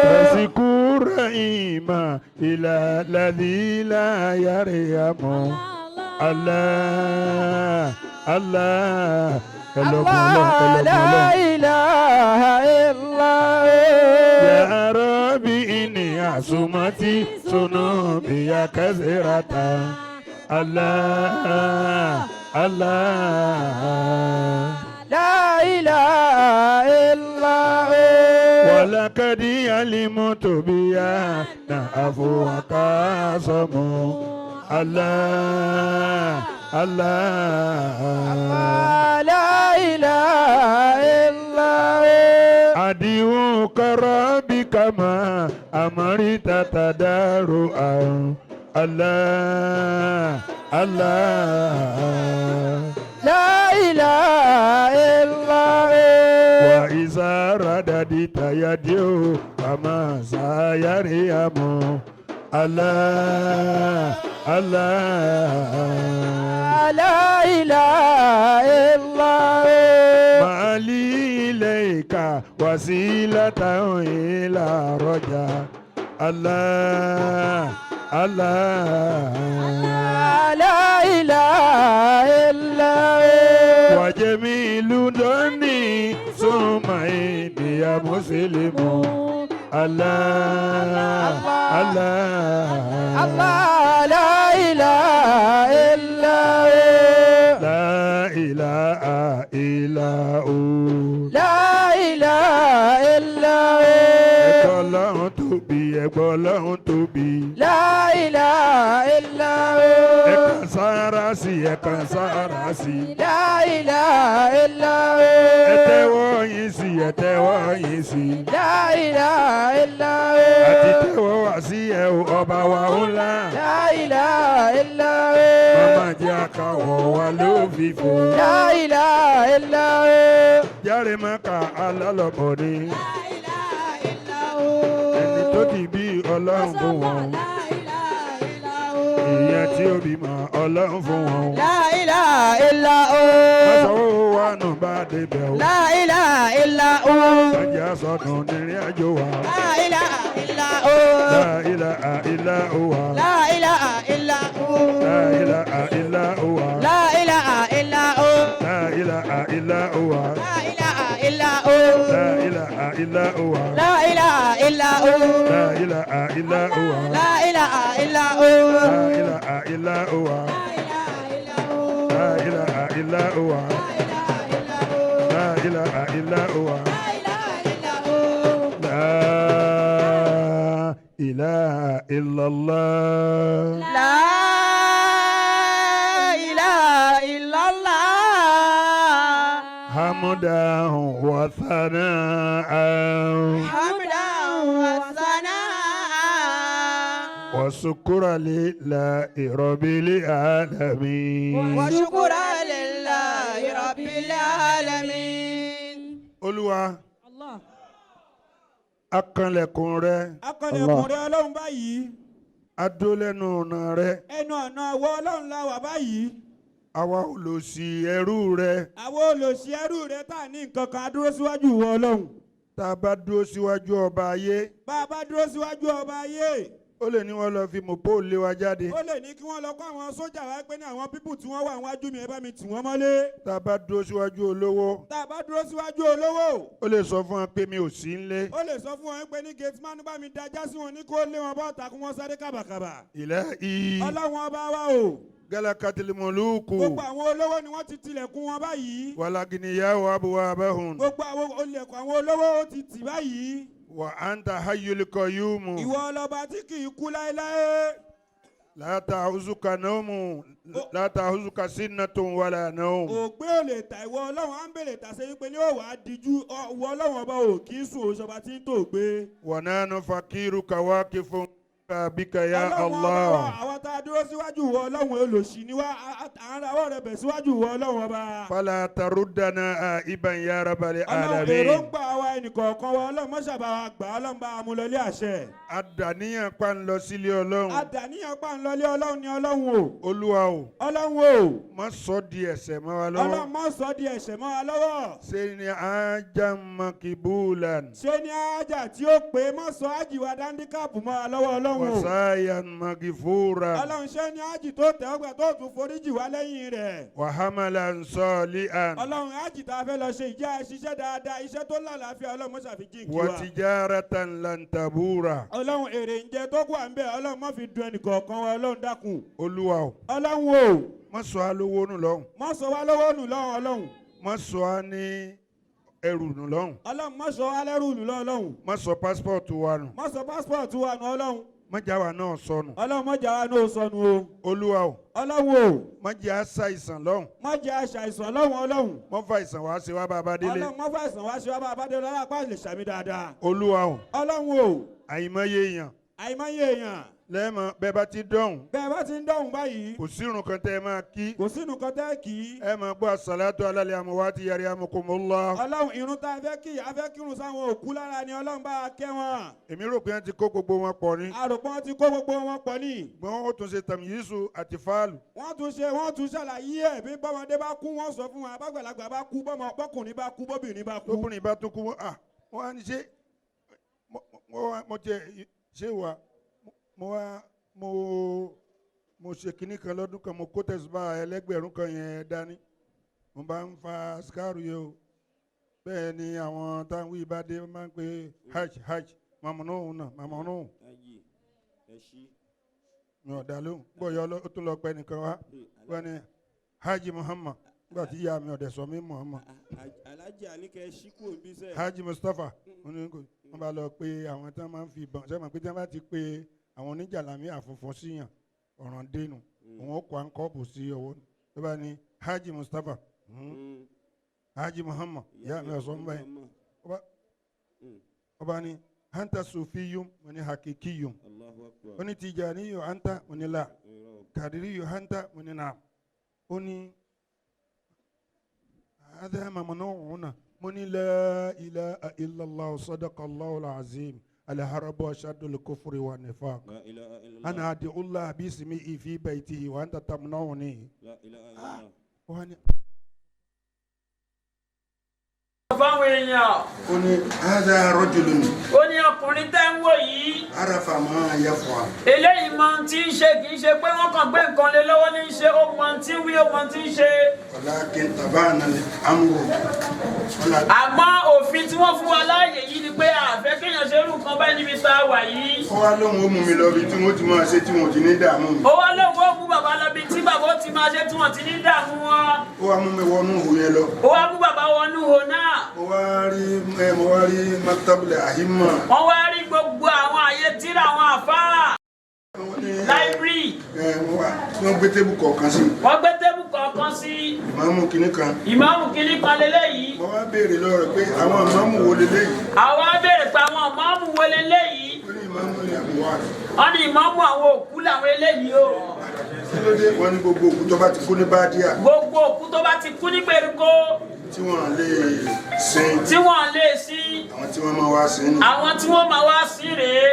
تسكو رحيما إلى الذي لا يرحم الله الله الله لا إله إلا هو. يا ربي إني عصمتي ذنوبي كثيرة الله الله لا إله إلا هو. ولقد علمت بأن عفوك أعظم الله الله لا إله إلا هو. أدعوك ربي كما أمرت تضرعا الله الله لا إله إلا هو. وإذا رددت يدي فما سيريم الله الله لا إله إلا هو. ما لي إليك وسيلة إلى رجاء الله الله لا إله إلا هو. وجميل ظني ثم إني مسلم الله الله الله لا إله إلا هو. لا إله إلا هو. لا إله إلا هو. Ẹ̀kọ́ Ọlọ́run tóbi, ẹ̀gbọ́n Ọlọ́run tóbi. لا إله إلا هو. Ẹ̀kan sára sí, ẹ̀kan sára sí. لا إله إلا هو. Ẹ tẹ́wọ́ yín sí, ẹ tẹ́wọ́ yín sí. لا إله إلا هو. Àti tẹ́wọ́ wá sí ẹ o, ọba wa ńlá. لا إله إلا هو. Màmá jẹ́ àkàwọ̀ wa ló fi fò. لا إله إلا هو. Járe mọ́ka alálọ́bọ̀ ni. Ẹni tó ti bí Ọlọ́run fún wọn. Ìyẹn tí ó bímọ Ọlọ́run fún wọn. لا إله إلا هو. Mọ́sọ̀wọ́ wa nù bá débẹ̀ o. لا إله إلا هو. Ọjà sọnù nírìn àjò wa. لا إله إلا هو. La ilaha illa huwa. لا إله إلا هو. La ilaha illa huwa. لا إله إلا هو. La ilaha illa huwa. لا إله إلا هو. La ilaha illa huwa. لا إله إلا هو. La ilaha illa huwa. لا إله إلا هو. La ilaha illa huwa. La ilaha illa huwa. La ilaha illa huwa. La ilaha illallah. لا إله إلا الله. حمدا وثناء حمدا وثناء وشكرا لله رب العالمين. وشكرا لله رب العالمين. Olúwa, akànlẹ̀kùn rẹ, Akọlẹ̀kùn rẹ Ọlọ́run báyìí. Adólẹ́nu ọ̀nà rẹ, Ẹnu ọ̀nà àwọ Ọlọ́run la wà báyìí. Àwa olòṣì ẹrú rẹ, Àwọn olòṣì ẹrú rẹ tá a ní nǹkan kan, a dúró síwájú ìwọ Ọlọ́run. Tá a bá dúró síwájú ọba ayé, Bá a bá dúró síwájú ọba ayé, ó lè ní wọ́n lọ fi mọ̀pó lé wa jáde. Ó lè ní kí wọ́n lọ kó àwọn sójà wá pé ní àwọn people tí wọ́n wà níwájú mi, ẹ bá mi tì wọ́n mọ́lé. Tá a bá dúró síwájú olówó, Tá a bá dúró síwájú olówó, ó lè sọ fún wa pé mi ò sí nílé. Ó lè sọ fún wọn pé ní gateman bá mi dájá sí wọn ní kó lé wọn bọ́ta kí wọ́n sáré kàbàkàbà. Ilẹ̀ Ọlọ́run ọba wa o. غلقت الملوك Gbogbo àwọn olówó ni wọ́n ti tilẹ̀kùn wọn báyìí. والأغنياء أبوابهم Gbogbo àwọn olẹ̀kùn àwọn olówó ó ti tì báyìí. وأنت حي القيوم. Ìwọ ọlọ́ba tí kì í kú láéláé. لا تأخذك نوم لا تأخذك سنة ولا نوم. Ògbé ò lè ta ìwọ Ọlọ́run, á ń bèrè tàṣe wípé ní òwò àdìjú ìwọ Ọlọ́run ọba ò kì í sùn òṣọba tí ń tò gbé. ونحن فقيرك واقف بك يا Ọlọ́run ọba wa, الله. àwa tá a dúró síwájú ìwọ Ọlọ́run olòṣì ni wá, à ń rawọ́ rẹ̀ bẹ̀ síwájú ìwọ Ọlọ́run ọba. فلا تردنا آئبا يا رب Ọlọ́run, العالمين. èròǹgbà wa ẹnìkọ̀ọ̀kan wa, Ọlọ́run mọ́ṣàbà wa gbà, Ọlọ́run bá wa mú lọlé àṣẹ. Àdàníyàn pa ń lọ sílé Ọlọ́run. Àdàníyàn pa ń lọlé Ọlọ́run ni Ọlọ́run o. Olúwa o. Ọlọ́run o. Má sọ di ẹ̀ṣẹ̀ mọ́ wa lọ́wọ́. Ọlọ́run má sọ di ẹ̀ṣẹ̀ mọ́ wa lọ́wọ́. Ṣe ni ajá makibulan. Ṣé ní ájà tí ó pé, má sọ ájì wa dáńdíkàpù mọ́ wa lọ́wọ́ Ọlọ́run o. Wasayan magifura. Ọlọ́run, ṣé ní ájì tó tẹ́ ọgbà tó tún foríjì wá lẹ́yìn rẹ̀. Wàhámàlà sọ́ọ̀lìàn. Ọlọ́run, ájì tá a fẹ́ lọ ṣe ìjẹ́ ṣiṣẹ́ dáadáa, iṣẹ́ tó lálàáfíà, Ọlọ́run mọ́ ṣàfihàn kí wa. Wàtijaratan lantabura. Ọlọ́run, èrè ń jẹ tó kù à ń bẹ̀, Ọlọ́run má fi dun ẹnìkọ̀ọ̀kan wa, Ọlọ́run dákun. Olúwa o. Ọlọ́run o. Má sọ á lówó nù lọ́hùn. Má sọ wá lówó nù lọ́hùn Ọlọ́run. Má sọ á ní ẹrù nù lọ́hùn. Ọlọ́run, má sọ wá lẹ́rù nù lọ́hùn Ọlọ́run. Má sọ pásítọ̀tù wa nù. Má sọ pásítọ̀tù wa nù Ọlọ́run. Má já wa náà sọnù. Ọlọ́run, má já wa náà sọnù o. Olúwa o. Ọlọ́run o. Má jẹ́ àṣàìsàn lọ́hùn. Má jẹ́ àṣàìsàn lọ́hùn Ọlọ́run. Má fa àìsàn wá ṣe wá bá a bá délé. Ọlọ́run, má fa àìsàn wá ṣe wá bá a bá délé, Ọlọ́run apá lè ṣàmì dáadáa. Olúwa o. Ọlọ́run o. Àìmọye èèyàn. Àìmọye èèyàn. Lẹ́ẹ̀mọ bẹ́ẹ̀ bá ti dọ̀hùn. Bẹ́ẹ̀ bá ti ń dọ̀hùn báyìí. Kò sírun kan tẹ́ ẹ máa kí. Kò sínú kan tẹ́ kí. Ẹ máa gbọ́ àsàlátù alálẹ̀ àmúwá ti yàrá àmúkùmùlá. Ọlọ́run, irun tá a fẹ́ kí, a fẹ́ kírun sáwọn òkú lára ni, Ọlọ́run bá a kẹ́ wọn. Èmi rò pé wọ́n ti kó gbogbo wọn pọ̀ ni. Àròpọ̀ ti kó gbogbo wọn pọ̀ ni. Gbọ́n ó tún ṣe tàmíyísù àti fáàlù. Wọ́n tún ṣe, wọ́n tún ṣàlàyé ẹ̀, bí bọ́mọdé bá kú wọ́n sọ fún wa, bàgbàlagbà bá kú, bọ́mọ bọ́kùnrin bá kú, bóbìnrin bá kú. Lóbìnrin bá tún kú, wọ́n á ní ṣe mo tiẹ̀ ṣé wa mo wá mo ṣe kinní kan lọ́dún kan, mo kó tẹ̀síbá ẹlẹ́gbẹ̀rún kan yẹn dání, mo bá ń fa sikaru yẹn o. Bẹ́ẹ̀ ni àwọn táwọn wí bá dé máa ń pe hajj hajj mamunu náà mamunu. Mi ò dá lóhùn gbọ́yọ̀, ó tún lọ pẹ́ nìkan wá, wọ́n ní Hajj Muhammad, nígbà tí ìyá mi ọ̀dẹ̀ sọ mí Muhammad. Alájà ní kẹ́ ẹ ṣí kúrò níbí sẹ́ẹ̀. Hajj Mustapha, wọ́n bá lọ pé àwọn tí wọ́n máa ń fi ìbọn sẹ́wọ̀n pé tí wọ́n bá ti pé àwọn oníjàlámí àfunfun síyàn ọ̀ràn dénú, òun ó kó àǹkọ́ọ̀bù sí ọwọ́ ló bá ní Hajj Mustapha, Hajj Muhammad, ìyá mi ọ̀sán báyìí ó bá ní anta sufiyum, mo ní hakikiyum, ó ní tijaniyu anta, mo ní la, kadiriyu anta, mo ní naam, ó ní hadha mamnu'una, mo ní la ilaha illallah sadaqallahu al-azim alharabu ashadul kufri wa nifaq ana adi'ullah bismihi fi baytihi wa anta tamna'uni. Fáwọn èèyàn. Ó ní hadha rajulun. Ó ní ọkùnrin tẹ́ ń wò yìí. Arafa ma yaf'al. Eléyìí mọ ohun tí ń ṣe, kì í ṣe pé wọ́n kàn gbé nǹkan lé lọ́wọ́ ní í ṣe, ó mọ ohun tí ń wí, ó mọ ohun tí ń ṣe. Walakin tabana al-amru. Àmọ́ òfin tí wọ́n fún wa láàyè yìí ni pé àfẹ́ kéèyàn ṣe irú nǹkan báyìí níbi tá a wà yìí. Ó wá lóhun ó mú mi lọ bí tí wọ́n ti máa ṣe tí wọ́n ti ní dààmú mi. Ó wá lóhun ó mú bàbá lọ bí tí bàbá ó ti máa ṣe tí wọ́n ti ní dààmú wọn. Ó wá mú mi wọnú ihò yẹn lọ. Ó wá mú bàbá wọnú ihò náà. Mo wá rí maktabul ahimma. Wọ́n wá rí gbogbo àwọn àyè tíra àwọn àfáà. Láìbírì. Wọ́n gbé tébù kọ̀ọ̀kan sí. Wọ́n gbé tébù kọ̀ọ̀kan sí. Ìmáàmù kìíní kan. Ìmáàmù kìíní kan leléyìí. Mo wá béèrè lọ́wọ́ rẹ̀ pé àwọn ìmáàmù wo leléyìí. Àwa béèrè pé àwọn ìmáàmù wo leléyìí. Ó ní ìmáàmù ní àbúwá rẹ̀. Wọ́n ní ìmáàmù àwọn òkú làwọn eléyìí o. Kí ló dé? Wọ́n ní gbogbo òkú tó bá ti kú ní Bádíà. Gbogbo òkú tó bá ti kú ní gbèríko. Tí wọ́n lè sin. Tí wọ́n lè sin. Àwọn tí wọ́n máa wá sin ni. Àwọn tí wọ́n máa wá sin rèé.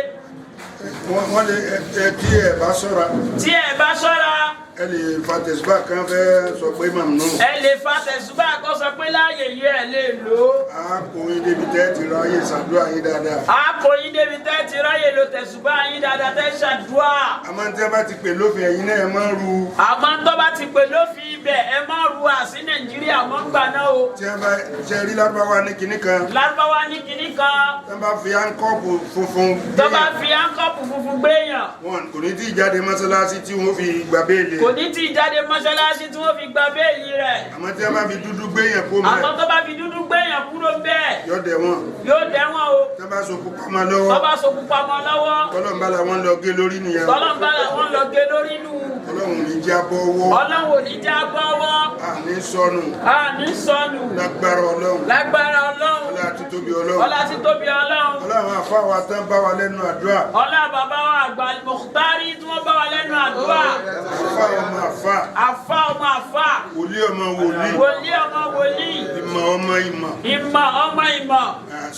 Wọ́n lè ẹ tí ẹ bá ṣọ́ra. Tí ẹ bá ṣọ́ra. Ẹ lè fa tẹ̀sùbá kan fẹ́ sọ pé màmú. Ẹ lè fa tẹ̀sùbá kan sọ pé láàyè yìí ẹ lè lò ó. A kò yín débi tẹ́ ti ráyè ṣàdúrà yín dáadáa. A kò yín débi tẹ́ ti ráyè lo tẹ̀sùbá yín dáadáa tẹ́ ṣàdúrà. Àmọ́ tí wọ́n bá ti pè lófin ẹ̀yin náà ẹ máa ń ru. Àmọ́ tó bá ti pè lófin ibẹ̀ ẹ máa ru àsí Nàìjíríà mọ́ ń gbà náà o. Tí wọ́n bá ṣe rí Lárúbáwá ní kinní kan. Lárúbáwá ní kinní kan. Tó bá fi áńkọ́ọ̀pù funfun. Tó bá fi áńkọ́ọ̀pù funfun gbéyàn. Wọn kò ní tí ì jáde mọ́sálásí tí wọ́n fi gba béèlì. Kò ní tí ì jáde mọ́ṣáláṣí tí wọ́n fi gba béèlì rẹ̀. Àmọ́ tí wọ́n bá fi dúdú gbé yẹn kó Àmọ́ mẹ́ tó bá fi dúdú gbéyàn kúrò bẹ́ẹ̀, yọ dẹ̀ wọ́n. yóò dẹ́wọ̀n o. Tí wọ́n bá so pupa mọ́ lọ́wọ́, Tó bá so pupa mọ́ lọ́wọ́, Ọlọ́run bá làwọn lọ gé lórí nìyẹn. Tọ́lọ́n bá làwọn lọ gé lórí nù. Ọlọ́run ní já bọ́wọ́. Ọlọ́run ò ní já bọ́wọ́. Àní sọnù. Àní sọnù. Lágbára Ọlọ́run. Lágbára Ọlọ́run. Ọlá títóbi Ọlọ́run. Ọlá títóbi Ọlọ́run. Ọlọ́run àfa wa tán bá wa lẹ́nu àdúrà. Ọlá bàbá wa àgbà Mùkútárì tí wọ́n bá wa lẹ́nu àdúrà. Àfa ọmọ àfa. Àfa ọmọ àfa. Wòlíì ọmọ wòlíì. Wòlíì ọmọ wòlíì. Ìmọ̀ ọmọ ìmọ̀. Ìmọ̀ ọmọ ìmọ̀.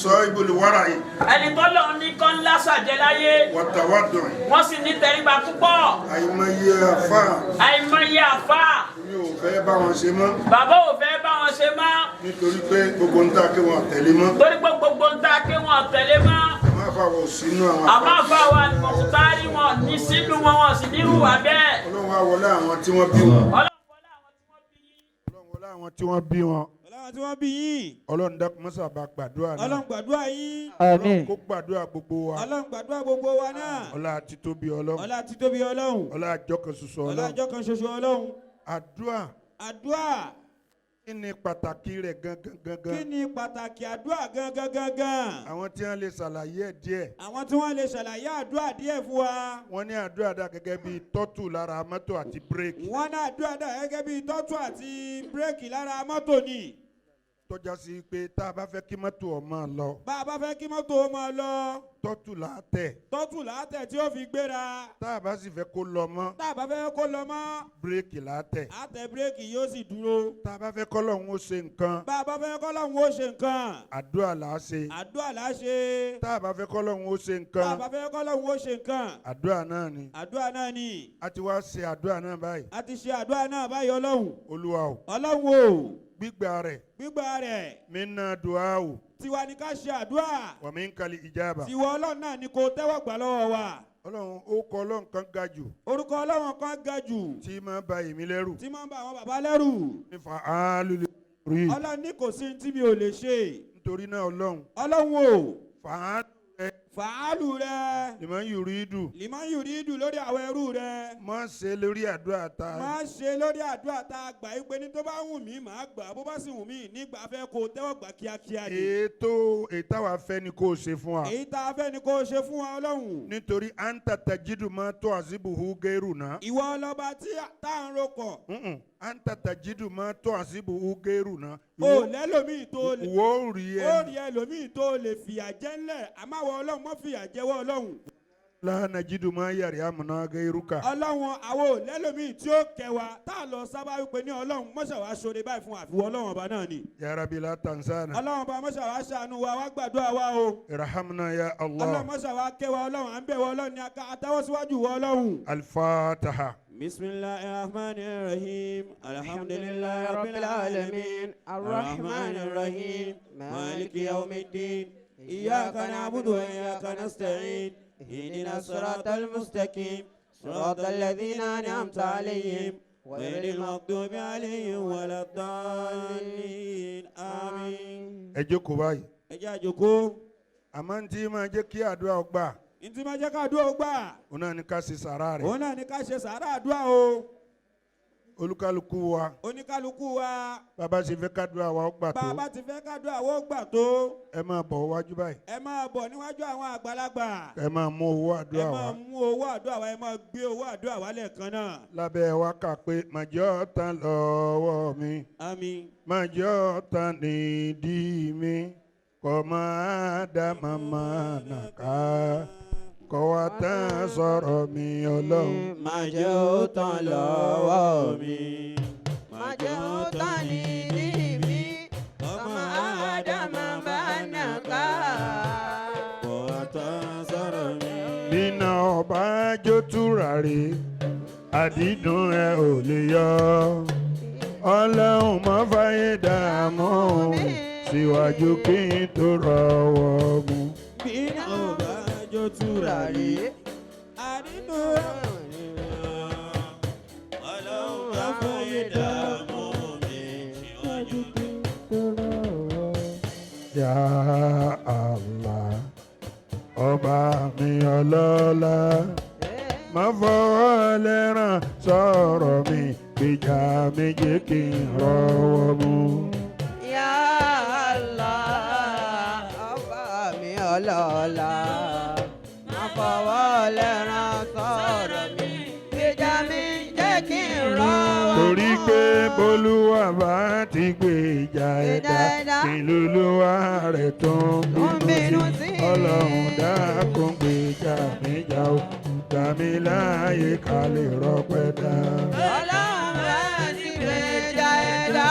Sọ ibùdó wàrà yìí. Ẹni tọ́lọ́run ní kọ́ ńlá sàjẹ́ láyé. Wàtàwádùn. Wọ́n sì ní tẹríba púpọ̀. Àìmọye àfa. Àìmọye àfa. Mi ò fẹ́ bá wọn ṣe mọ́. Bàbá ò fẹ́ bá wọn ṣe mọ́. Nítorí pé gbogbo ń ta kí wọn tẹ̀lé mọ́. Torí pé gbogbo ń ta kí wọn tẹ̀lé mọ́. Àmọ́ àfa wọ̀ sínú àwọn Àmọ́ àfa wa Mùkútárì wọn ní sínú wọn, wọn sì nírú wà bẹ́ẹ̀. Ọlọ́run á wọlé àwọn tí wọ́n bí wọn. Ọlọ́run wọlé àwọn tí wọ́n bí yín. Ọlọ́run wọlé àwọn tí wọ́n bí wọn. Ọlọ́run tí wọ́n bí yín. Ọlọ́run dákun mọ́sà bá gbàdúrà náà. Ọlọ́run gbàdúrà yín. Àmín. Kó gbàdúrà gbogbo wa. Ọlọ́run gbàdúrà gbogbo wa náà. Ọlá títóbi Ọlọ́run. Ọlá títóbi Ọlọ́run. Ọlá àjọkàn ṣoṣo Ọlá Ọlọ́run. àjọkàn ṣoṣo Ọlọ́run. Àdúrà. Àdúrà. Kí ni pàtàkì rẹ̀ gangan gangan? Kí ni pàtàkì àdúrà gangan gangan? Àwọn tí wọ́n lè ṣàlàyé ẹ̀ díẹ̀. Àwọn tí wọ́n lè ṣàlàyé àdúrà díẹ̀ fún wa. Wọ́n ní àdúrà dà gẹ́gẹ́ bíi tọ́tù lára mọ́tò àti bírèkì. Wọ́n ní àdúrà dà gẹ́gẹ́ bíi tọ́tù àti bírèkì lára mọ́tò ni. Tọ́já sí pé tá a bá fẹ́ kí mọ́tò ó máa lọ. Bá a bá fẹ́ kí mọ́tò ó máa lọ. Tọ́tù là á tẹ̀. Tọ́tù là á tẹ̀ tí ó fi gbéra. Tá a bá sì fẹ́ kó lọ mọ́. Tá a bá fẹ́ kó lọ mọ́. Bírèkì là á tẹ̀. Á tẹ bírèkì yóò sì dúró. Tá a bá fẹ́ kọ́lọ́hún ó ṣe nǹkan. Bá a bá fẹ́ kọ́lọ́hún ó ṣe nǹkan. Àdúrà là á ṣe. Àdúrà là á ṣe. Tá a bá fẹ́ kọ́lọ́hún ó ṣe nǹkan. Tá a bá fẹ́ kọ́lọ́hún ó ṣe nǹkan. Àdúrà náà ni. Àdúrà náà ni. A ti wá ṣe àdúrà náà báyìí. A ti ṣe àdúrà náà báyìí Ọlọ́hun. Olúwa o. Ọlọ́hun o. Gbígbà rẹ̀. Gbígbà rẹ̀. Minna duawu. Tiwa ni ká ṣe àdúrà. Wa minkal ijaba. Tiwa Ọlọ́run náà ni kò tẹ́wọ́ gbà lọ́wọ́ wa. Ọlọ́run ó kọ Ọlọ́run kan ga jù. Orúkọ Ọlọ́run kan ga jù. Tí máa ba èmi lẹ́rù. Tí máa ń ba àwọn bàbá lẹ́rù. Nífa àálùlẹ̀ rí. Ọlọ́run ní kò sí tí mi ò lè ṣe. Nítorí náà Ọlọ́run. Ọlọ́run o. Fàálù rẹ̀. Fàálù rẹ̀. Liman yuridu. Liman yuridu lórí àwọn ẹrú rẹ̀. Má ṣe lórí àdúrà ta. Má ṣe lórí àdúrà ta gbà yí pé ní tó bá wù mí màá gbà bó bá sì wù mí nígbà fẹ́ kó tẹ́wọ́ gbà kíákíá ni. Ètò ìtawà fẹ́ ni kò ṣe fún wa. Èyí tá a fẹ́ ni kò ṣe fún wa Ọlọ́run. Nítorí anta tajidu ma tó àzíbuhu gẹ́rù náà. Ìwọ ọlọ́ba tí tá à ń rokọ̀. Anta tajidu ma tó àzíbuhu gẹ́rù náà. O lẹ́lòmíì tó lè. Wo rí ẹ. O rí ẹlòmíì tó lè fìyà jẹ ńlẹ̀ àmọ́ àwọn Ọlọ́run mọ́ fìyà jẹ́wọ́ Ọlọ́run. La najidu ma yàrá amúná gẹ́rù ká. Ọlọ́run àwọn ò lẹ́lòmíì tí ó kẹ́ wa tá a lọ sábà wípé ní Ọlọ́run mọ́ṣà wá ṣoore báyìí fún àfiwọ́ Ọlọ́run ọba náà ni. Ya Rabbi la tansana. Ọlọ́run ọba mọ́ṣà wá ṣàánú wa wá gbàdúrà wa o. Irhamna ya Allah. Ọlọ́run mọ́ṣà wá kẹ́ wa Ọlọ́run à ń bẹ̀ wọ Ọlọ́run ní àtàwọ́ síwájú wọ Ọlọ́run. Al-Fatiha. Bismillahir Rahmanir Rahim. Alhamdulillahi Rabbil Alamin. Arrahmanir Rahim. Maliki Yawmiddin. Iyyaka na'budu wa iyyaka nasta'in. اهدنا الصراط المستقيم صراط الذين أنعمت عليهم غير المغضوب عليهم ولا الضالين آمين. Ẹ jókòó báyìí. Ẹ jẹ́ àjókòó. Àmọ́ ntí máa jẹ́ kí àdúrà ó gbà. Ntí máa jẹ́ kí àdúrà ó gbà. Òun náà ní ká ṣe sàrà rẹ̀. Òun náà ní ká ṣe sàrà àdúrà o. Olúkálukú wa. Oníkálukú wa. Bàbá ṣe fẹ́ kádùá wa ó gbà tó. Bàbá ti fẹ́ kádùá wa ó gbà tó. Ẹ máa bọ̀ wájú báyìí. Ẹ máa bọ̀ níwájú àwọn àgbàlagbà. Ẹ máa mú owó àdúrà wa. Ẹ máa mú owó àdúrà wa, ẹ máa gbé owó àdúrà wa lẹ́ẹ̀kan náà. Lábẹ́ wa kà pé màjọ́ tán lọ́wọ́ mi. Àmín. Màjọ́ tán nídìí mi. Kọ́ máa dá màmá nàka. Kọ́ wa tán sọ̀rọ̀ mi Ọlọ́run. Màjọ́ tán lọ́wọ́ mi. Màjọ́ tán nídìí mi. Kọ́ máa dá màmá nàka. Kọ́ wa tán sọ̀rọ̀ mi. Nínà ọba jó túràrí, àdídùn ẹ ò lè yọ. Ọlọ́run má fàyè dààmú síwájú kí n tó rọwọ́ mu. Bínà ọba jó túràrí, àdídùn ẹ ò lè yọ. Ọlọ́run má fàyè dààmú mi síwájú kí n tó rọwọ́ mu. Ya Allah, ọba mi ọlọ́lá. Má fọwọ́ lẹ́ràn sọ̀rọ̀ mi, gbèjà mi jẹ́ kí n rọ́wọ́ mú. Ya Allah, ọba mi ọlọ́lá, má fọwọ́ lẹ́rán sọ̀rọ̀ mi, gbèjà mi jẹ́ kí n rọ́wọ́. Torí pé bólúwa bá ti gbèjà ẹ̀dá, kí lolúwa rẹ̀ tó ń bínú sí? Ọlọ́run dákun gbèjà mi jà ó, gbà mí láàyè ká lè rọpẹ́ dá. Ọlọ́run bá ti gbèjà ẹ̀dá,